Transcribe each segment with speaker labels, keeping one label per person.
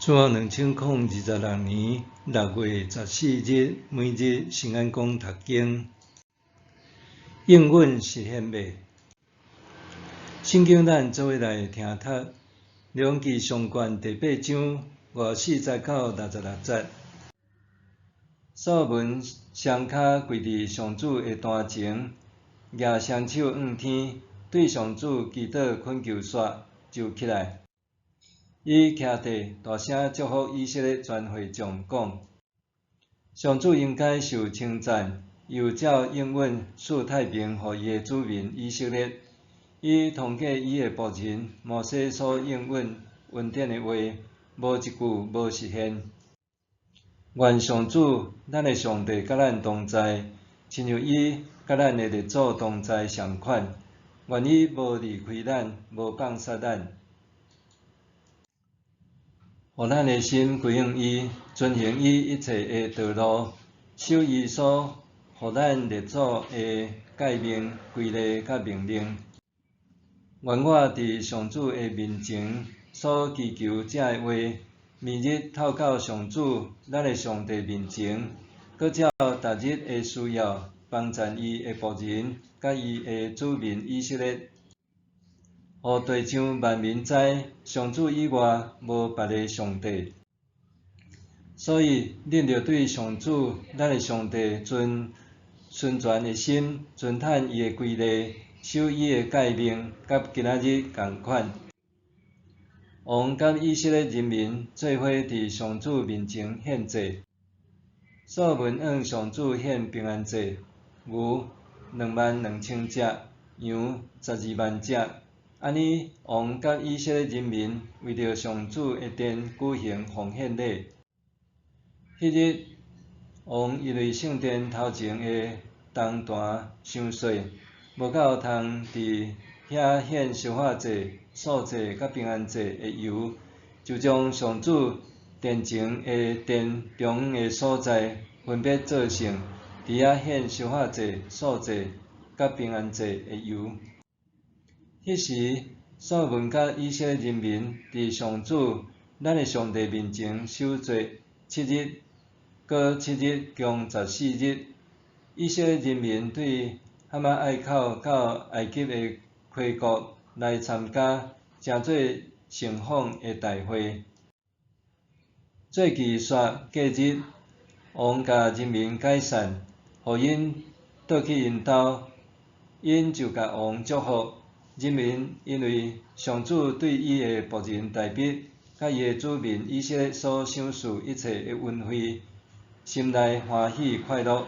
Speaker 1: 主後2026年6月14日，每日聖安講讀經，應允實現未？聖經咱做伙來聽讀《列王紀上卷》第八章54節到66節。所羅門雙跤跪佇上主的壇前，舉雙手向天，對上主祈禱懇求煞，就起來。伊徛地，大聲祝福以色列全會眾，講：上主應該受稱讚，又照應允賜太平予伊的子民以色列。伊通過伊的僕人摩西所應允恩典的話，無一句無實現。願上主咱的上帝佮咱同在，親像伊佮咱的列祖同在仝款。願伊無離開咱，無放殺咱。予咱的心歸向伊，遵行伊一切的道路，守伊所予咱列祖的誡命、規例佮命令。願我佇上主的面前所祈求這个話，明日透到上主咱的上帝面前，閣照逐日的需要幫贊伊的僕人，佮伊的子民以色列。予地上萬民知，上主以外無別个上帝。所以，恁著對上主咱的上帝存純全的心，遵趁伊的規例，守伊的誡命，佮今仔日仝款。王佮以色列人民做伙佇上主面前獻祭。所羅門向上主獻平安祭，牛22,000隻，羊120,000隻。按呢，王佮以色列人民為著上主的殿舉行奉獻禮。彼日，王因為聖殿頭前的銅壇傷細，無夠通佇遐獻燒化祭、素祭佮平安祭的油，就將上主殿前的殿中央的所在分別做聖，佇遐獻燒化祭、素祭佮平安祭的油。彼時，所羅門佮以色列人民佇上主咱的上帝面前守節七日，閣七日，共14日。以色列人民對哈馬隘口到埃及的溪谷來參加，成做盛放的大會。節期煞過日，王共人民解散，予𪜶倒去𪜶兜，𪜶就共王祝福。人民因為上主對伊的僕人大衛，佮伊的子民以色列所賞賜一切的恩惠，心內歡喜快樂。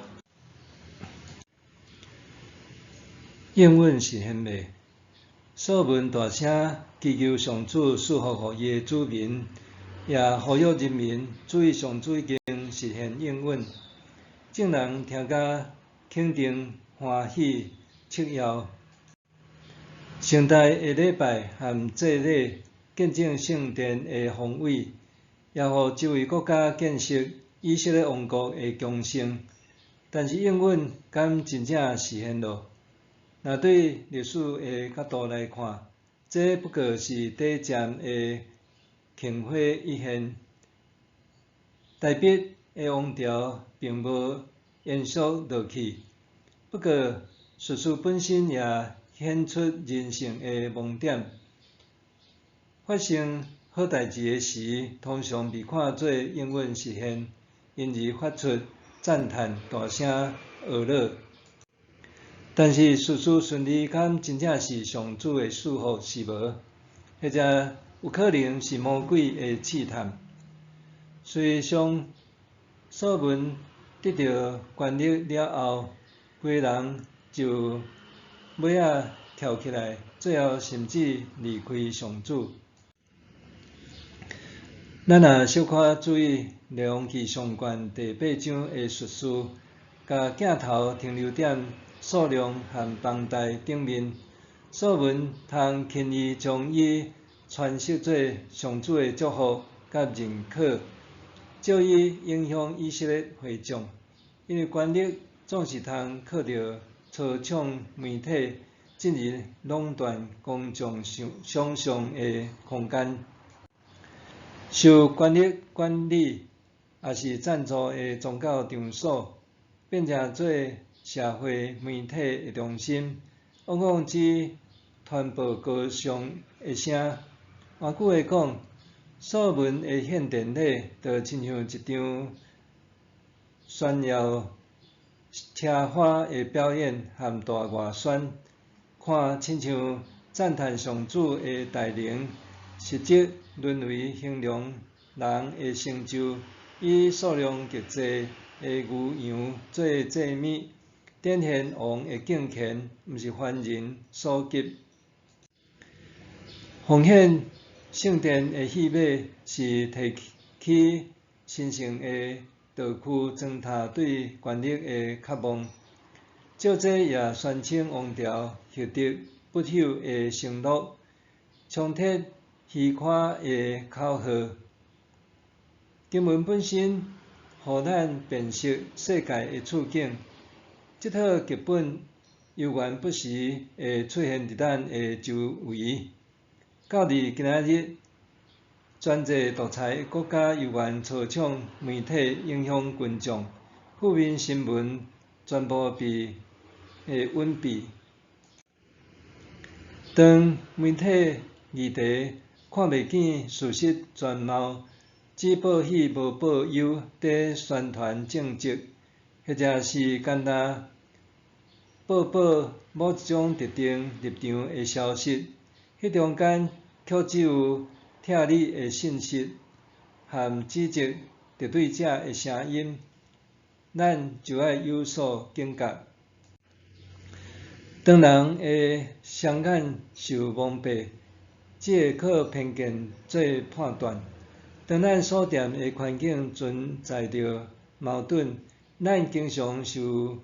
Speaker 1: 應允實現未？所羅門大聲祈求上主賜福予伊的子民，也呼籲人民注意上主已經實現應允。眾人聽甲肯定歡喜拭腰。盛大的禮拜和祭禮，見證聖殿的宏偉，也予周圍國家見識以色列王國的強盛。但是應允敢真正實現囉？若對歷史的角度來看，這不過是短暫的曇花一現。大衛的王朝並無延續落去，不過事實本身也顯出人性的盲點。發生好代誌的時，通常被看做應允實現，因而發出讚嘆、大聲呵咾。但是事事順利，敢真正是上主的賜福是無？或者有可能是魔鬼的試探。事實上，所羅門得著權力了後，規人就尾仔跳起來，最後甚至離開上主。咱若小可注意《列王紀上卷》第八章的敘事，共鏡頭停留點數量和房貸頂面，所羅門通輕易將伊詮釋做上主的祝福佮認可，藉以影響以色列會眾，因為權力總是通靠著操縱媒體，進而壟斷公眾想像的空間。受權力管理抑是贊助的宗教場所，變成做社會媒體的中心，往往只傳播高尚的聲。換句話講，所羅門的獻殿禮，就親像一場炫耀奢華的表演和大外宣，看親像讚嘆上主的大能，實則淪為形容人的成就，以數量極濟的牛羊做祭物，展現王的敬虔，毋是凡人所及。奉獻聖殿的戲碼是提起神聖的道具磚頭對權力的渴望，照這也宣稱王朝獲得不朽的承諾，衝突虛誇的口號。經文本身予咱辨識世界的處境，這套劇本猶原不時會出現佇咱的周圍。到佇今仔日，專制獨裁的國家猶原操掌媒體影響群眾，負面新聞全部被隱蔽。當媒體議題看袂見事實全貌，只報喜無報憂，佇宣傳政績，或者是干焦報報某一種特定立場的消息，彼中間卻只有拆你的信息和指責敵對者的聲音，咱就愛有所警覺。當人的雙眼受蒙蔽，只會靠偏見做判斷。當咱所踮的環境存在著矛盾，咱經常受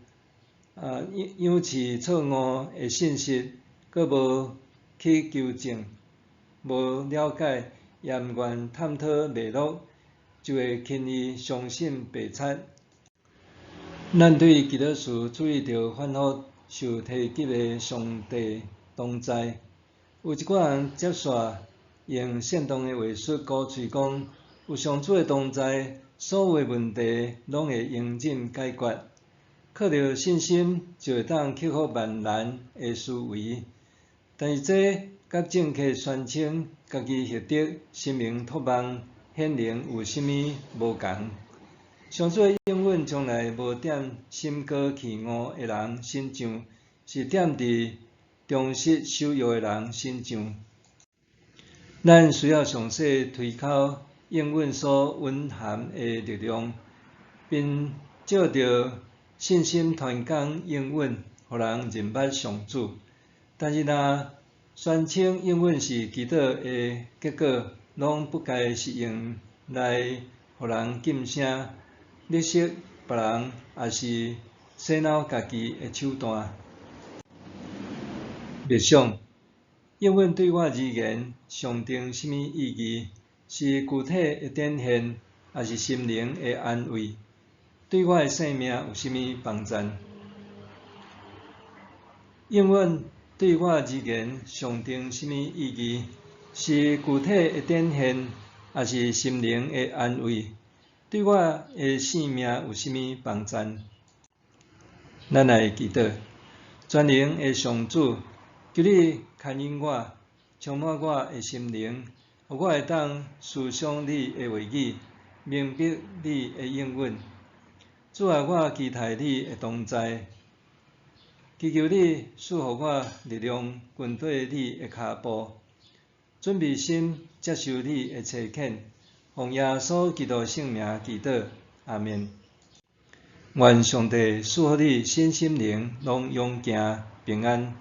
Speaker 1: 仰視錯誤的信息，閣無去求證、無了解，也毋願探討脈絡，就會輕易相信白賊。咱對祈禱時注意著反覆受提及的上帝同在。有一寡人接煞用煽動的話術鼓吹講，有上主的同在，所有的問題攏會迎刃解決。靠著信心就會當克服萬難的思維。但是這佮政客宣稱家己獲得神明託夢顯靈有啥物無仝？上主的應允從來無踮心高氣傲的人身上，是踮佇忠實守約的人身上。咱需要詳細推敲應允所蘊含的力量，並藉著信心傳講應允，予人認捌上主。但是若宣稱應允是祈禱的結果，攏不該是用來予人噤聲、勒索別人，抑是洗腦家己的手段。默想，應允對我而言象徵啥物意義？是具體的展現，抑是心靈的安慰？對我的生命有啥物幫助？應允對我而言象徵啥物意義？是具體的展現，抑是心靈的安慰？對我的生命有啥物幫助？咱來祈禱，全能的上主，求你牽引我，充滿我的心靈，予我會當思想你的話語，明白你的應允。主啊，我期待你的同在，祈求你賜予我力量，跟綴你的跤步，準備心接受你的差遣，奉耶穌基督聖名祈禱，阿們。願上帝賜予你身心靈攏勇健平安。